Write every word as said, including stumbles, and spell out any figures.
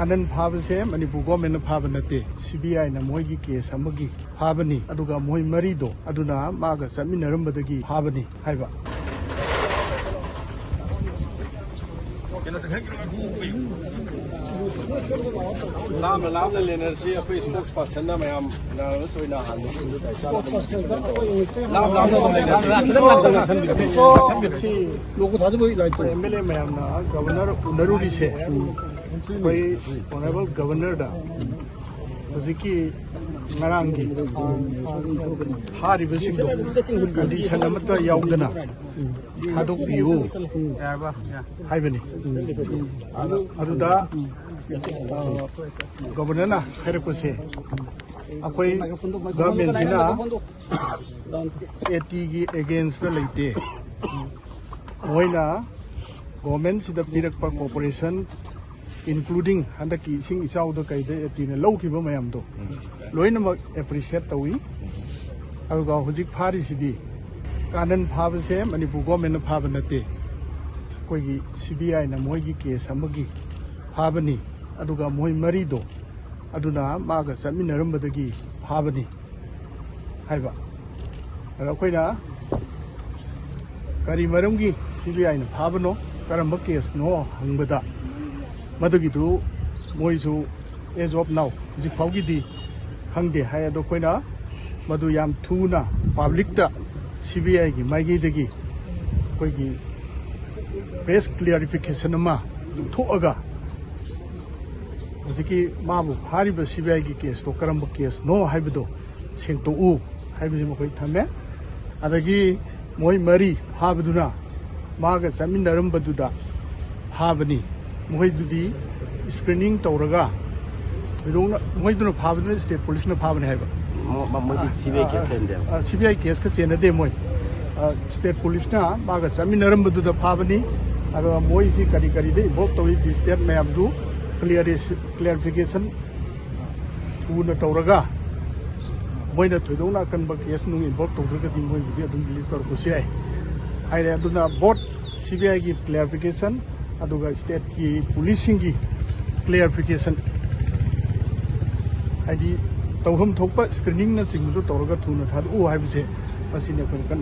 ꯑꯥꯅꯟ ꯐꯥꯕꯁꯦ ꯃꯅꯤꯄꯨꯔ ꯒꯣꯔꯃꯦꯟꯅ ꯐꯥꯕ ꯅꯠꯇꯦ, ꯁꯤ ꯕꯤ ꯑꯥꯏꯅ ꯃꯣꯏꯒꯤ ꯀꯦꯁ ꯑꯃꯒꯤ ꯐꯥꯕꯅꯤ, ꯑꯗꯨꯒ ꯃꯣꯏ ꯃꯔꯤꯗꯣ ꯑꯗꯨꯅ ꯃꯥꯒ ꯆꯠꯃꯤꯟꯅꯔꯝꯕꯗꯒꯤ ꯐꯥꯕꯅꯤ ꯍꯥꯏꯕ꯫ ꯂꯥꯞꯅ ꯂꯥꯞꯅ ꯂꯩꯅꯔꯁꯤ, ꯑꯩꯈꯣꯏ ꯏꯁꯄꯣꯛꯁ ꯄꯥꯔꯁꯟꯅ ꯃꯌꯥꯝ ꯅꯔꯚꯁ ꯑꯣꯏꯅ ꯍꯥꯟꯅ ꯂꯥꯞꯅ ꯂꯥꯞꯅ ꯑꯗꯨꯝ ꯂꯩꯅꯔꯁꯤ꯫ ꯁꯤ ꯑꯦꯝ ꯑꯦꯜ ꯑꯦ ꯃꯌꯥꯝꯅ ꯒꯕꯔꯅꯔ ꯎꯅꯔꯨꯔꯤꯁꯦ ꯑꯩꯈꯣꯏ ꯑꯣꯅꯔꯦꯕꯜ ꯒꯕꯔꯅꯔꯗ ꯍꯧꯖꯤꯛꯀꯤ ꯉꯔꯥꯡꯒꯤ ꯐꯥꯔꯤꯕꯁꯤꯡꯗꯣ ꯀꯟꯗꯤꯁꯟ ꯑꯃꯠꯇ ꯌꯥꯎꯗꯅ ꯊꯥꯗꯣꯛꯄꯤꯌꯨ ꯍꯥꯏꯕꯅꯤ꯫ ꯑꯗꯨꯗ ꯒꯕꯔꯅꯔꯅ ꯍꯥꯏꯔꯛꯄꯁꯦ, ꯑꯩꯈꯣꯏ ꯒꯚꯔꯟꯃꯦꯟꯁꯤꯅ ꯑꯦ ꯇꯤꯒꯤ ꯑꯦꯒꯦꯟꯁꯇ ꯂꯩꯇꯦ꯫ ꯃꯣꯏꯅ ꯒꯣꯔꯃꯦꯟꯁꯤꯗ ꯄꯤꯔꯛꯄ ꯀꯣꯑꯣꯄꯔꯦꯁꯟ, ꯏꯟꯀ꯭ꯂꯨꯗꯤꯡ ꯍꯟꯗꯛꯀꯤ ꯏꯁꯤꯡ ꯏꯆꯥꯎꯗ ꯀꯩꯗ ꯑꯦ ꯇꯤꯅ ꯂꯧꯈꯤꯕ ꯃꯌꯥꯝꯗꯣ ꯂꯣꯏꯅꯃꯛ ꯑꯦꯄ꯭ꯔꯤꯁꯤꯌꯦꯠ ꯇꯧꯏ꯫ ꯑꯗꯨꯒ ꯍꯧꯖꯤꯛ ꯐꯥꯔꯤꯁꯤꯗꯤ, ꯀꯥꯅꯟ ꯐꯥꯕꯁꯦ ꯃꯅꯤꯄꯨꯔ ꯒꯣꯔꯃꯦꯟꯅ ꯐꯥꯕ ꯅꯠꯇꯦ, ꯑꯩꯈꯣꯏꯒꯤ ꯁꯤ ꯕꯤ ꯑꯥꯏꯅ ꯃꯣꯏꯒꯤ ꯀꯦꯁ ꯑꯃꯒꯤ ꯐꯥꯕꯅꯤ꯫ ꯑꯗꯨꯒ ꯃꯣꯏ ꯃꯔꯤꯗꯣ ꯑꯗꯨꯅ ꯃꯥꯒ ꯆꯠꯃꯤꯟꯅꯔꯝꯕꯗꯒꯤ ꯐꯥꯕꯅꯤ ꯍꯥꯏꯕ꯫ ꯑꯗ ꯑꯩꯈꯣꯏꯅ ꯀꯔꯤ ꯃꯔꯝꯒꯤ ꯁꯤ ꯕꯤ ꯑꯥꯏꯅ ꯐꯥꯕꯅꯣ, ꯀꯔꯝꯕ ꯀꯦꯁꯅꯣ ꯍꯪꯕꯗ, ꯃꯗꯨꯒꯤꯗꯨ ꯃꯣꯏꯁꯨ as of now ꯍꯧꯖꯤꯛ ꯐꯥꯎꯒꯤꯗꯤ ꯈꯪꯗꯦ ꯍꯥꯏ꯫ ꯑꯗꯣ ꯑꯩꯈꯣꯏꯅ ꯃꯗꯨ ꯌꯥꯝ ꯊꯨꯅ ꯄꯕ꯭ꯂꯤꯛꯇ ꯁꯤ ꯕꯤ ꯑꯥꯏꯒꯤ ꯃꯥꯏꯀꯩꯗꯒꯤ ꯑꯩꯈꯣꯏꯒꯤ ꯄ꯭ꯔꯦꯁ ꯀ꯭ꯂꯤꯌꯥꯔꯤꯐꯤꯀꯦꯁꯟ ꯑꯃ ꯊꯣꯛꯑꯒ ꯍꯧꯖꯤꯛꯀꯤ ꯃꯥꯕꯨ ꯐꯥꯔꯤꯕ ꯁꯤ ꯕꯤ ꯑꯥꯏꯒꯤ ꯀꯦꯁꯇꯣ ꯀꯔꯝꯕ ꯀꯦꯁꯅꯣ ꯍꯥꯏꯕꯗꯣ ꯁꯦꯡꯇꯣꯛꯎ ꯍꯥꯏꯕꯁꯤ ꯃꯈꯣꯏ ꯊꯝꯃꯦ꯫ ꯑꯗꯒꯤ ꯃꯣꯏ ꯃꯔꯤ ꯐꯥꯕꯗꯨꯅ ꯃꯥꯒ ꯆꯠꯃꯤꯟꯅꯔꯝꯕꯗꯨꯗ ꯐꯥꯕꯅꯤ꯫ ꯃꯈꯣꯏꯗꯨꯗꯤ ꯁ꯭ꯀ꯭ꯔꯤꯅꯤꯡ ꯇꯧꯔꯒ ꯊꯣꯏꯗꯣꯛꯅ ꯃꯈꯣꯏꯗꯨꯅ ꯐꯥꯕꯗꯨꯅ ꯁ꯭ꯇꯦꯠ ꯄꯨꯂꯤꯁꯅ ꯐꯥꯕꯅꯤ ꯍꯥꯏꯕ꯫ ꯃꯣ-, ꯃ-, ꯃꯣꯏꯗꯤ ꯁꯤ ꯕꯤ ꯑꯥꯏ ꯀꯦꯁ ꯂꯩꯔꯝꯗꯦꯕ꯫ ꯑ, ꯁꯤ ꯕꯤ ꯑꯥꯏ ꯀꯦꯁꯀ ꯆꯦꯟꯅꯗꯦ ꯃꯣꯏ꯫ ꯑ, ꯁ꯭ꯇꯦꯠ ꯄꯨꯂꯤꯁꯅ ꯃꯥꯒ ꯆꯠꯃꯤꯟꯅꯔꯝꯕꯗꯨꯗ ꯐꯥꯕꯅꯤ꯫ ꯑꯗꯨꯒ ꯃꯣꯏꯁꯤ ꯀꯔꯤ ꯀꯔꯤꯗ ꯏꯟꯚꯣꯜꯕ ꯇꯧꯏ, ꯗꯤꯁꯇꯦꯠ ꯃꯌꯥꯝꯗꯨ ꯀ꯭ꯂꯤꯌꯥꯔꯤꯁ-, ꯀ꯭ꯂꯤꯌꯥꯔꯤꯐꯤꯀꯦꯁꯟ ꯊꯨꯅ ꯇꯧꯔꯒ ꯃꯣꯏꯅ ꯊꯣꯏꯗꯣꯛꯅ ꯑꯀꯟꯕ ꯀꯦꯁ ꯅꯨꯡ ꯏꯟꯚꯣꯜꯕ ꯇꯧꯗ꯭ꯔꯒꯗꯤ ꯃꯣꯏꯕꯨꯗꯤ ꯑꯗꯨꯝ ꯔꯤꯂꯤꯁ ꯇꯧꯔꯛꯄꯁꯨ ꯌꯥꯏ ꯍꯥꯏꯔꯦ꯫ ꯑꯗꯨꯅ ꯕꯣꯠ ꯁꯤ ꯕꯤ ꯑꯥꯏꯒꯤ ꯀ꯭ꯂꯤꯌꯥꯔꯤꯐꯤꯀꯦꯁꯟ ꯑꯗꯨꯒ ꯁ꯭ꯇꯦꯠꯀꯤ ꯄꯨꯂꯤꯁꯁꯤꯡꯒꯤ ꯀ꯭ꯂꯦꯔꯤꯐꯤꯀꯦꯁꯟ, ꯍꯥꯏꯗꯤ ꯇꯧꯐꯝ ꯊꯣꯛꯄ ꯁ꯭ꯀ꯭ꯔꯤꯅꯤꯡꯅꯆꯤꯡꯕꯁꯨ ꯇꯧꯔꯒ ꯊꯨꯅ ꯊꯥꯗꯣꯛꯎ ꯍꯥꯏꯕꯁꯦ, ꯃꯁꯤꯅꯤ ꯑꯩꯈꯣꯏꯅ ꯀꯟꯅ